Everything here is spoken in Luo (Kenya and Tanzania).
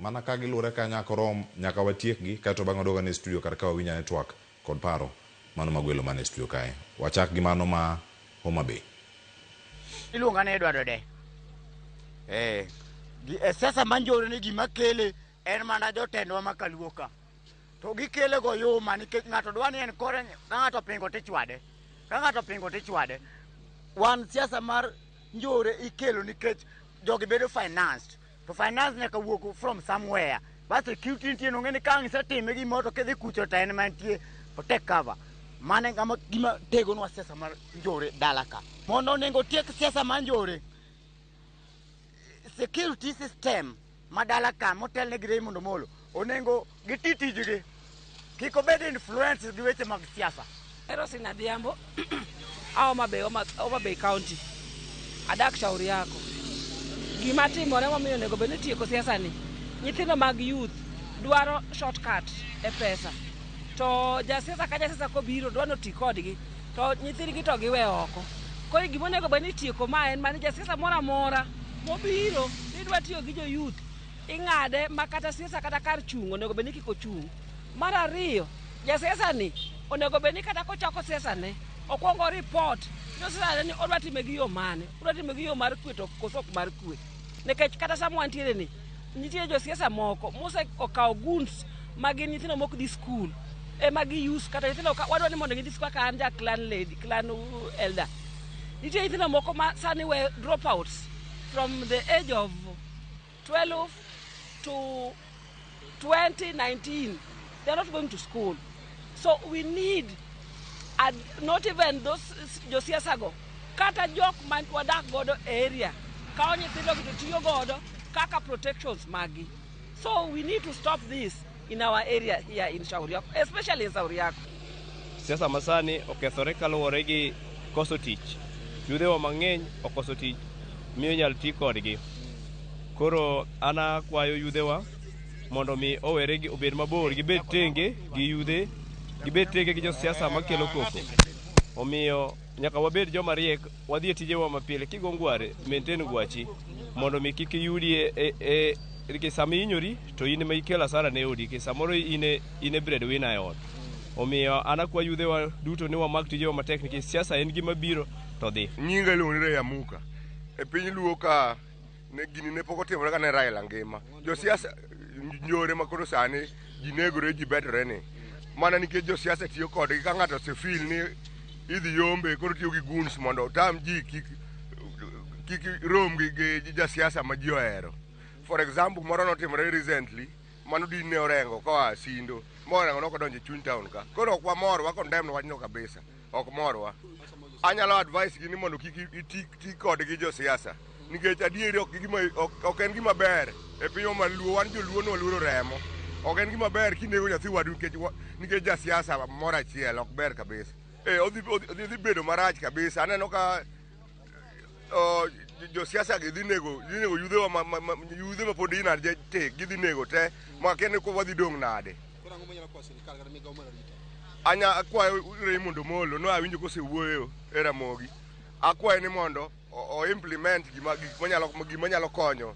Mana ka giluwore ka nyaka rom nyaka watiekgi kaeto bang'e waduogo e studio kar ka wawinj ane twak kod paro mano magwelo mana e studio kae. Wachak gi mano ma Homa Bay. Iluonga ni Edward Ode. E siasa ma njore ni gima kele en mana jotendwa ma kaluo ka. To gikele go yuma nikech ng'ato dwa ni en kore ka ng'ato pingo tichwade. Ka ng'ato pingo tichwade. Wan siasa mar njore ikelo nikech jogi bedo financed. To finance nyaka wuok from somewhere. Bas security nitie nong'e ni ka ang' isetime gimoro to kidhi kucho to en mantie o take cover. Mano e ng'ama gima tegonwa siasa mar njore dala ka. Mondo onego tiek siasa mar njore, security system ma dala ka motelne gi Raymond Omolo onego giti tijgi kik obed influence gi weche mag siasa. Erosin Adhiambo, a Homa Bay, Homa Bay County. Adak Shauri Yako. Gima timore momiyo onego bed ni itieko siasa ni, nyithindo mag youth dwaro shortcut e pesa. To jasiasa ka jasiasa kobiro dwa ni oti kodgi, to nyithindgi to giwe oko. Koro gima onego bed ni itieko ma en mana ni jasiasa moro amora mobiro ni dwa tiyo gi jo youth, ing'ade ma kata siasa kata kar chung' onego bed ni kik ochung'. Mar ariyo, jasiasa ni onego bed ni kata kochako siasa ne, okwongo report ni siasa ni odwa time gi yo mane, odwa time gi yo mar kwe to koso ok mar kwe. Nikech kata sama wantiere ni, nitie josiasa moko mose okawo goons ma gin nyithindo mok dhi skul ema gi use kata nyithindo ka wadwa ni mondo gidhi skul kaka an ja clan lady, clan elder. Nitie nyithindo moko ma sani we dropouts from the age of 12 to 2019. They're not going to school. So we need, not even those josiasa go, kata jok ma wadak godo e area, kawo nyithindo gi to tiyo godo kaka protections magi. So we need to stop this in our area here in Shauri Yako, especially in Shauri Yako. Siasa masani okethore kaluwore gi koso tich. Yudhewa mang'eny okoso tich miyo inyal ti kodgi. Koro an akwayo yudhewa mondo mi owere gi obed mabor gibed tenge gi yudhe gibed tenge gi josiasa makelo koko. Omiyo nyaka wabed joma riek wadhi e tijewa mapile kigo ngware maintain gwachi mondo mi kik iyudi e nikech sama ihinyori to in ema ikelo asara ne odi nikech samoro in e breadwinner e ot. Omiyo an akwayo yudhewa duto ni wamak tijewa matek nikech siasa en gima biro to dhi. Nyinga iluongo ni Ray Amuka. E piny Luo ka ne gini ne pok otimore kane Raila ngima. Josiasa njore ma koro sani ji negore ji betore ni. Mana nikech josiasa tiyo kodgi ka ng'ato osefeel ni idhi yombe koro tiyo gi goons mondo otam ji kik rom gi jasiasa ma ji ohero. For example, moro notimore recently mano din ne Orengo koa Sindo ma Orengo nokodonjo e chuny town ka. Koro ok wamor, wa condemn wachno kabisa. Ok morwa. Anyalo advice gi ni mondo kik iti ti kodgi josiasa nikech adieri ok en gima ber e pinywa mar Luo. Wan joluo ne waluoro remo. Ok en gima ber kinego nyathi wadu nikech jasiasa moro achiel ok ber kabisa. Odhi bedo marach kabisa. Aneno ka josiasa gi dhi nego yudhewa ma yudhe ma pod ina tek gidhi nego te ma kia ni ko wadhi dong' nade. Anya akwayo Raymond Omolo no awinjo kosewuoyo e Ramogi. Akwaye ni mondo o implement gima gik manyalo gima nyalo konyo